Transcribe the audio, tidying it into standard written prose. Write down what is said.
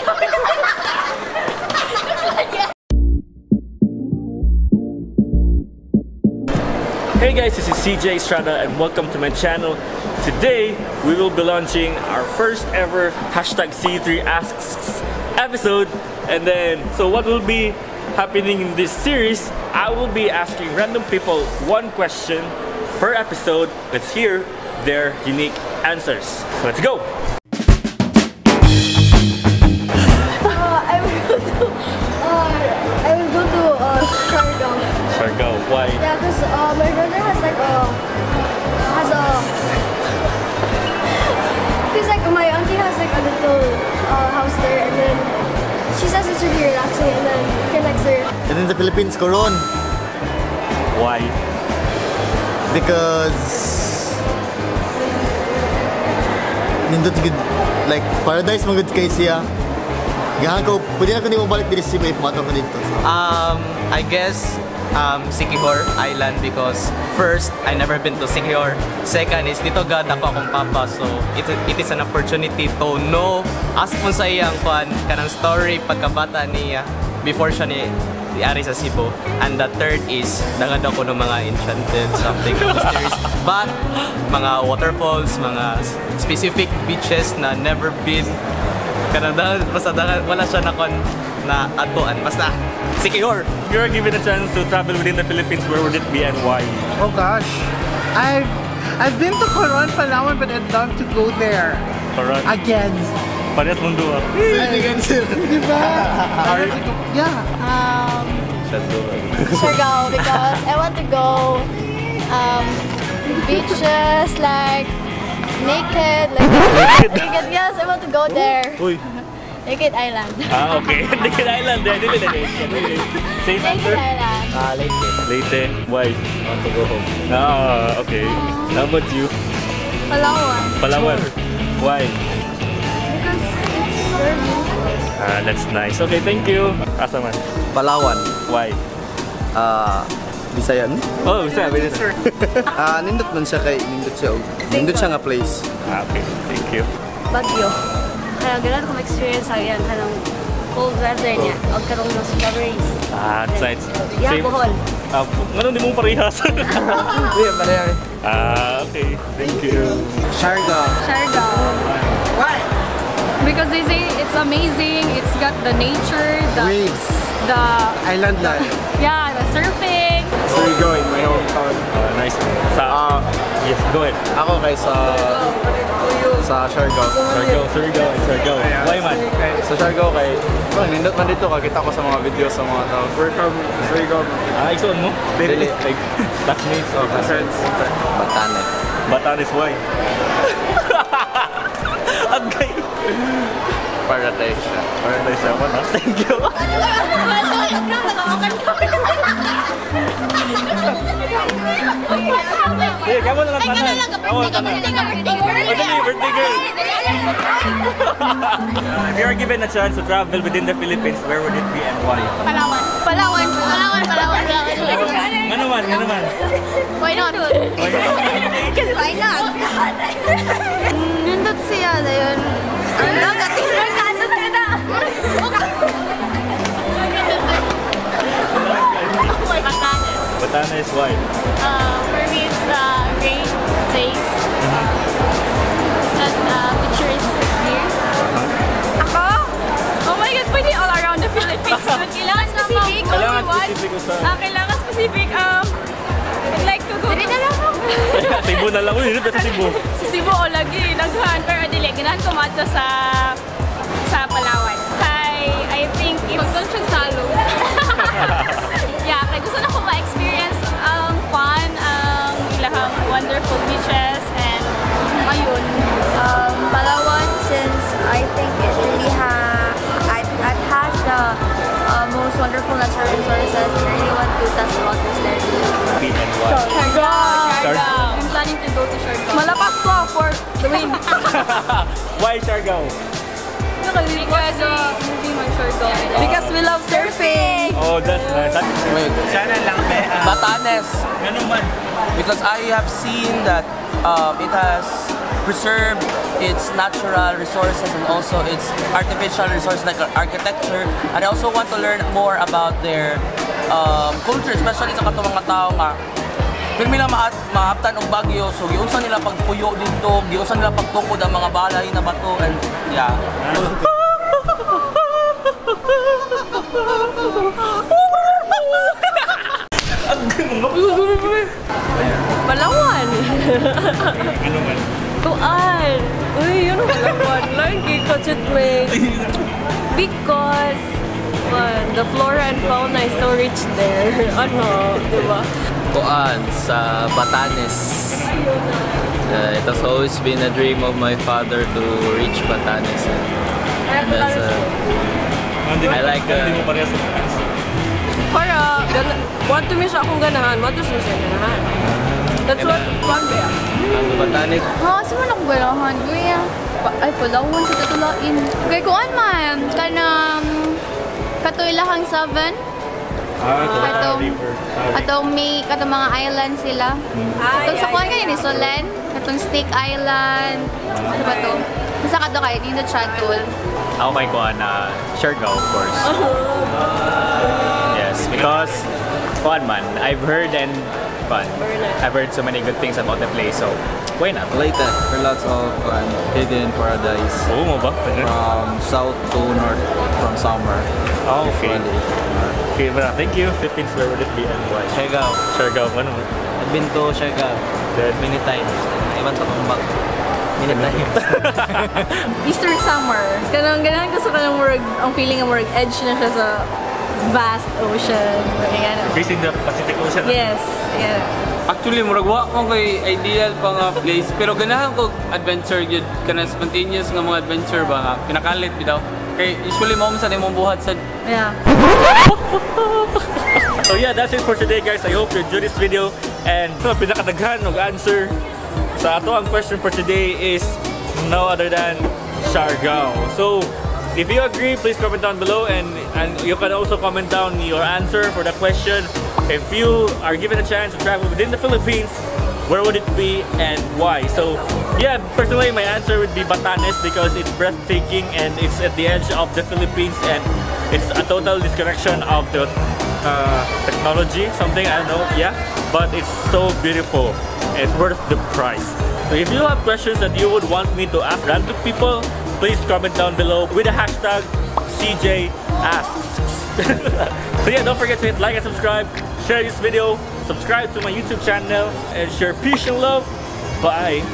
Hey guys, this is CJ Estrada and welcome to my channel. Today, we will be launching our first ever #C3 Asks episode. And then, so what will be happening in this series, I will be asking random people one question per episode. Let's hear their unique answers. So let's go! I will go to Siargao. Siargao, why? Yeah, because my brother has like a has a because like my auntie has like a little house there, and then she says it's really relaxing, and then you can like surf. And in the Philippines, Coron. Why? Because nindot gud, like paradise man gud kay siya. Gahan ko, pwede na ko nimo balik diri sa Cebu if mato ko dito. So. I guess Siquijor Island because first, I never been to Siquijor. Second is dito gad ako akong papa, so it is an opportunity to know as kung sa iyang kwan kanang story pagkabata niya before siya ni ari sa Cebu. And the third is dangad ako ng mga enchanted something mysteries, but mga waterfalls, mga specific beaches na never been kanang dahil, basta dahil, wala siya na kon na atuan. Basta Siquijor. If you are given a chance to travel within the Philippines, where would it be and why? Oh gosh, I've been to Coron, Palawan, but I'd love to go there Coron again. Parehas mundo ah. Diba? Yeah. Siargao because I want to go beaches like naked, like naked. Yes, I want to go there. Uy. Naked Island. Ah, okay. Naked Island. Eh. Dili, dili. Dili. Same Naked answer? Island. Leyte. Leyte. Why? I want to go home. Ah, okay. How about you? Palawan. Palawan. Why? Because it's very beautiful. Ah, that's nice. Okay, thank you. Asa man? Palawan. Why? Bisayan. Oh, Bisaya, Bisaya. Nindot man siya kay nindot siya og nindot siya nga place. Ah, okay. Thank you. Baguio. Kaya ganun ko ma-experience sa yan, kanang cold weather niya, o karong mga strawberries. Ah, that's nice. Yeah, Same. Bohol. Ah, ngano di mo parehas? Iya, pareha. Ah, okay. Thank you. Siargao. Siargao. Why? Because they say it's amazing, it's got the nature, the Waves. The Island life. Yeah, the surfing. Surigao in my hometown. Ah, nice. Sa yes, go ahead. Ako kay sa Siargao. Surigao, Surigao, Surigao. Why man? Sa Siargao kay well, nindot man dito kakita ko sa mga videos sa mga tao. We're from Surigao. Ah, igsoon mo? Dili, like Classmates or Friends. Batanes. Batanes, why? Agay. Paradise siya. Paradise siya. Wala. Thank you. Hey, kamo na lang tanan. Kamo na tanan. Oh, dali, birthday girl. If you are given a chance to travel within the Philippines, where would it be and why? Palawan. Palawan. Palawan. Palawan. Palawan. Nga naman, nga naman. Why not? Why not? Why not? Nindot siya na yun. Ang dagat. Batanes. Batanes, why? For me, it's a great place. That picturesque view. Ako? Oh my God, pwede all around the Philippines. Kailangan specific. Kailangan Only one. specific ko sa Kailangan specific. I'd like to go to Cebu na lang. Uy, sa Cebu. Sa Cebu o lagi, naghan. Pero dili, ganahan ko mato sa Palawan. Kay, I think it's Pagdol siya salo. Yeah, kay gusto na ko ma-experience ang fun, ang ilahang wonderful beaches, and ayun. Palawan, since I think it really it has the most wonderful natural resources. I really want to test the waters there. P and why? Siargao. Siargao. I'm planning to go to Siargao. Malapas ko for the win. Why Siargao? Because movie man Siargao. Because we love surfing! Oh, that's nice. Wait. Sana lang be. Batanes. Nga naman. Because I have seen that it has preserved its natural resources and also its artificial resources like architecture. And I also want to learn more about their culture, especially sa katong mga tao nga pirmi lang maaptan og bagyo, so giunsa nila pagpuyo dito, giunsa nila pagtukod ang mga balay na bato, and yeah. Palawan. Ano man? Tuan. Uy, yun ang Palawan. Lagi ko may. Because the flora and fauna is so rich there. Ano, diba? Kuan sa Batanes. It has always been a dream of my father to reach Batanes. And that's, I like Para, want to miss akong ganahan, want to miss akong ganahan. That's what fun ba? Ang Batanes. Ha, sa man akong ganahan, kuya. Ay, Palawan sa tatulain. Kay kuan man, kanang katuilahang 7. Ah, river. Atong may katong mga island sila. Atong sa kuan kayo ni Solen, katong Snake Island. Ano ba to? Nasa kato kayo dito Chatul. Ako kay kuan na Siargao, of course. Yes, because kuan man, I've heard and kuan, I've heard so many good things about the place, so why not? Leyte, for lots of hidden paradise. Oo mo ba? From south to north, from summer. Oh, okay. Usually. Okay, but thank you. Philippines, where would it be and why? Siargao. Siargao, ano? I've been to Siargao many times. I want to come back many times. Eastern Summer. Kanang ganahan ko sa kanang murag, ang feeling nga murag edge na siya sa vast ocean. Kaya ano. Facing the Pacific Ocean. Yes. Yeah. Actually, murag wa ko kay ideal pa nga place, pero ganahan ko adventure gyud, kana spontaneous nga mga adventure ba nga pinakalit bitaw. Kay usually mao man sa imong buhat sa Yeah. So yeah, that's it for today, guys. I hope you enjoyed this video and so pinakadaghan og answer sa ato ang question for today is no other than Siargao. So if you agree, please comment down below, and you can also comment down your answer for the question. If you are given a chance to travel within the Philippines, where would it be and why? So yeah, personally my answer would be Batanes because it's breathtaking and it's at the edge of the Philippines and it's a total disconnection of the technology, something, I don't know, yeah. But it's so beautiful. It's worth the price. So if you have questions that you would want me to ask random people, please comment down below with the hashtag CJAsks. So yeah, don't forget to hit like and subscribe, share this video, subscribe to my YouTube channel, and share peace and love. Bye.